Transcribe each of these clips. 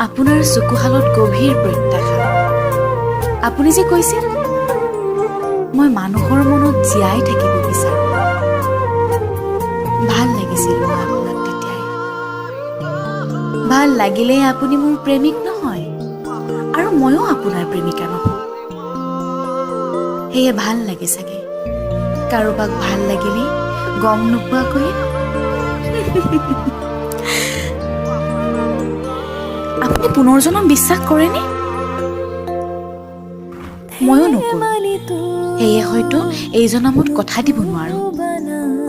আপোনাৰ চকুহালত গভীৰ প্ৰত্যাশা। আপুনি যে কৈছিল, মই মানুহৰ মনত জীয়াই থাকিব বিচাৰোঁ। ভাল লাগিছিল মোৰ আপোনাক তেতিয়াই। ভাল লাগিলেই আপুনি মোৰ প্ৰেমিক নহয় আৰু ময়ো আপোনাৰ প্ৰেমিকা নহওঁ। সেয়ে ভাল লাগে চাগে কাৰোবাক ভাল লাগিলেই গম নোপোৱাকৈয়ে। আপুনি পুনৰ্জন্ম বিশ্বাস কৰেনে? ময়ো নকৰোঁ। সেয়ে হয়তো এই জনমত কথা দিব নোৱাৰোঁ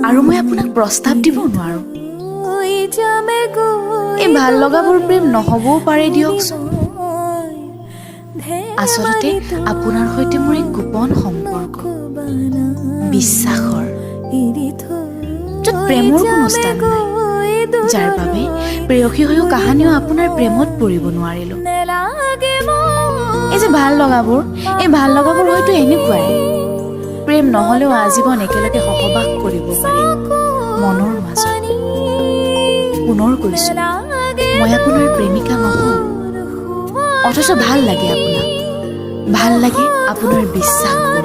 আৰু মই আপোনাক প্ৰস্তাৱ দিব নোৱাৰোঁ। এই ভাল লগাবোৰ প্ৰেম নহ'বও পাৰে দিয়কচোন। আচলতে আপোনাৰ সৈতে মোৰ এক গোপন সম্পৰ্ক, বিশ্বাসৰ, য'ত প্ৰেমৰ কোনো স্থান নাই, যাৰ বাবে প্ৰেয়সী হৈও কাহানিও আপোনাৰ প্ৰেমত পৰিব নোৱাৰিলো। এই যে ভাল লগাবোৰ, এই ভাল লগাবোৰ হয়তো এনেকুৱাই, প্ৰেম নহ'লেও আজীৱন একেলগে সহবাস কৰিব পাৰে মনৰ মাজত। পুনৰ কৈছো, মই আপোনাৰ প্ৰেমিকা নহওঁ, অথচ ভাল লাগে আপোনাক। ভাল লাগে আপোনাৰ বিশ্বাসবোৰ।